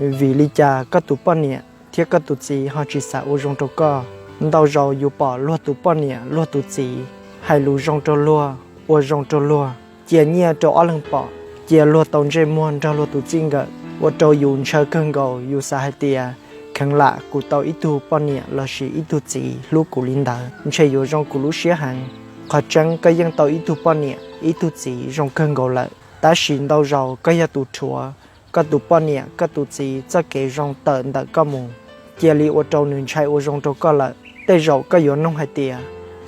Vim li cas koj tus poj niam thiab koj tus txiv ho tsis xav ua zoo rau koj? Ntau zaus yus pom luag tus poj niam luag tus txiv hais lus zoo rau luag, ua zoo rau luag, cia nyiaj rau ob leeg pom, cia luag tau ntsej muag nrog luag tus txij nkawm, ua rau yus ntshaw kawg nkaus. Yus xav hais tias kheev lam kuv tau ib tug poj niam lossis ib tug txiv hlub kuv li ntawd ntshe yuav zoo kuv lub siab heev. Qhov tseeb koj yeej tau ib tug poj niam ib tug txiv zoo kawg nkaus lawm, tab sis ntau zaus koj yog tus rhuav koj tus poj niam koj tus txiv txoj kev zoo tawm ntawm koj mus, cia li ua rau nws ntshai ua zoo rau koj lawm. Tej zaum koj yuav nug hais tias,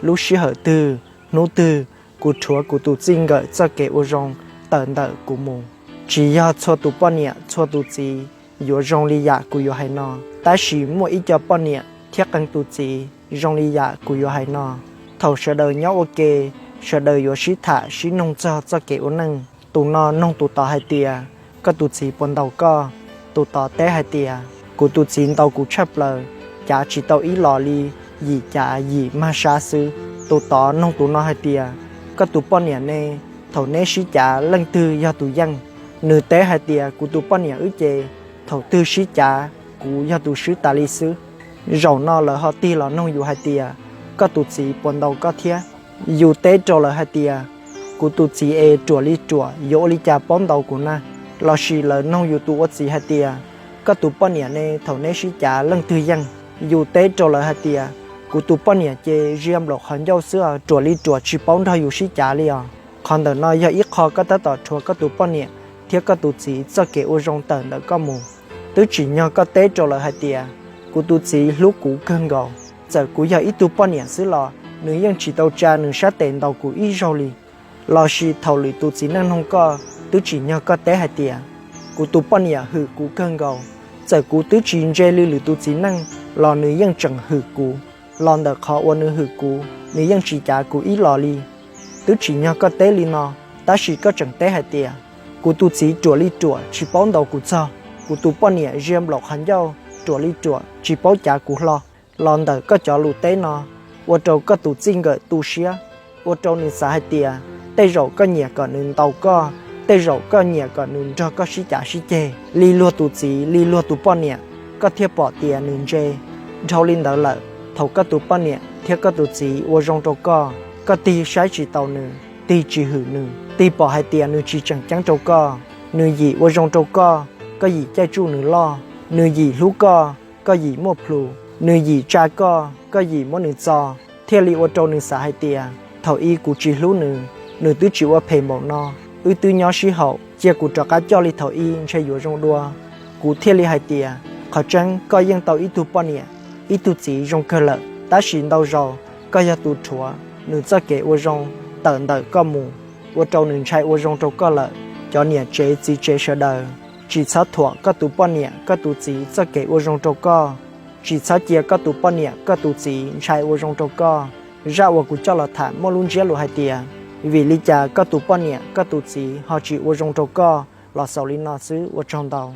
lub sij hawm twg, hnub twg kuv rhuav kuv tus txij nkawm txoj kev ua zoo tawm ntawm kuv mus? Tsis yog txhua tus poj niam txhua tus txiv yuav zoo li yam kuv yuav hais no, tab sis muaj ib co poj niam thiab qee tus txiv zoo li yam kuv yuav hais no. Thaum sawv daws nyob ua ke, sawv daws yuav sib tham sib noog txog txoj kev ua neej. Tus no noog tus tod hais tias, koj tus txiv puas ntaus koj? Tus tod teb hais tias, kuv tus txiv ntaus kuv tshaj plaws, cav tsis tau ib los li, yim cav yim mag sab xwb. Tus tod noog tus no hais tias, koj tus poj niam ne, thaum neb sib cav leej twg yog tus yeej? Nws teb hais tias, kuv tus poj niam wb ces thaum twg sib cav kuv yog tus swb tas li xwb. Zaum no lawv ho tig los noog yus hais tias, koj tus txiv puas ntaus koj thiab? Yus teb rau lawv hais tias, kuv tus txiv es ruam li ruam, yuav ua li cas paub ntaus kuv na? Lossis lawv noog yus tus ua txiv hais tias, koj tus poj niam ne, thaum neb sib cav leej twg yeej? Yus teb rau lawv hais tias, kuv tus poj niam ces zia nplaum qhov ncauj xwb os, ruam li ruam tsis paub nrog yus sib cav li os. Qhov ntawm no yog ib qho koj tab tom rhuav koj tus poj niam thiab koj tus txiv txoj kev ua zoo tawm ntawm koj mus. Twb tsim nyog koj teb rau lawv hais tias, kuv tus txiv hlub kuv kawg nkaus, txawm kuv yog ib tug poj niam xwb los nws yeej tsis tau tsa nws sab tes ntaus kuv ib zaug li. Lossis thaum lwm tus txiv neej noog koj, twb tsim nyog koj teb hais tias, kuv tus poj niam hwm kuv kawg nkaus, txawm kuv twb tsis ntse li lwm tus txiv neej los nws yeej tseem hwm kuv. Los ntawm qhov uas nws hwm kuv, nws yeej tsis cav kuv ib los li. Twb tsim nyog koj teb li no, tab sis koj tseem teb hais tias, kuv tus txiv ruam li ruam tsis paub ntaus kuv txog, kuv tus poj niam zia nplaum qhov ncauj ruam li ruam tsis paub cav kuv hlo. Los ntawm koj cov lus teb no, ua rau koj tus txij nkawm tu siab, ua rau nws xav hais tias, tej zaum koj nyiam kom nws ntaus koj, tej zaum koj nyiam kom nws nrog koj sib cav sib ceg. Li luag tus txiv, li luag tus poj niam, koj thiaj pom tias nws ntse. Dhau li ntawd lawm, thaum koj tus poj niam thiab koj tus txiv ua zoo rau koj, koj tig saib tsis taus nws, tig tsis hwm nws, tig pom hais tias nws tsis tseem ceeb rau koj. Nws yim ua zoo rau koj, koj yim caij tsuj nws loj. Nws yim hlub koj, koj yim muaj plhus. Nws yim tsa koj, koj yim muab nws txo, thiaj li ua rau nws xav hais tias, thaum ub kuv tsis hlub nws, nws twb tsis ua phem npaum no, wb twb nyob sib haum, cia kuv rov qab coj li thaum ub ntshe yuav zoo dua. Kuv thiaj li hais tias, qhov tseeb koj yeej tau ib tug poj niam, ib tug txiv zoo kawg lawm, tab sis ntau zaus koj yog tus rhuav nws txoj kev ua zoo tawm ntawm koj mus, ua rau nws ntshai ua zoo rau koj lawm. Cov niam tsev txiv tsev sawv daws, tsis txhob thuam koj tus poj niam koj tus txiv txoj kev ua zoo rau koj. Tsis txhob cia koj tus poj niam koj tus txiv ntshai ua zoo rau koj. Zaj uas kuv coj los tham muaj lub ntsiab lus hais tias, vim li cas koj tus poj niam koj tus txiv ho tsis ua zoo rau koj los xaus li no xwb, ua tsaug ntau.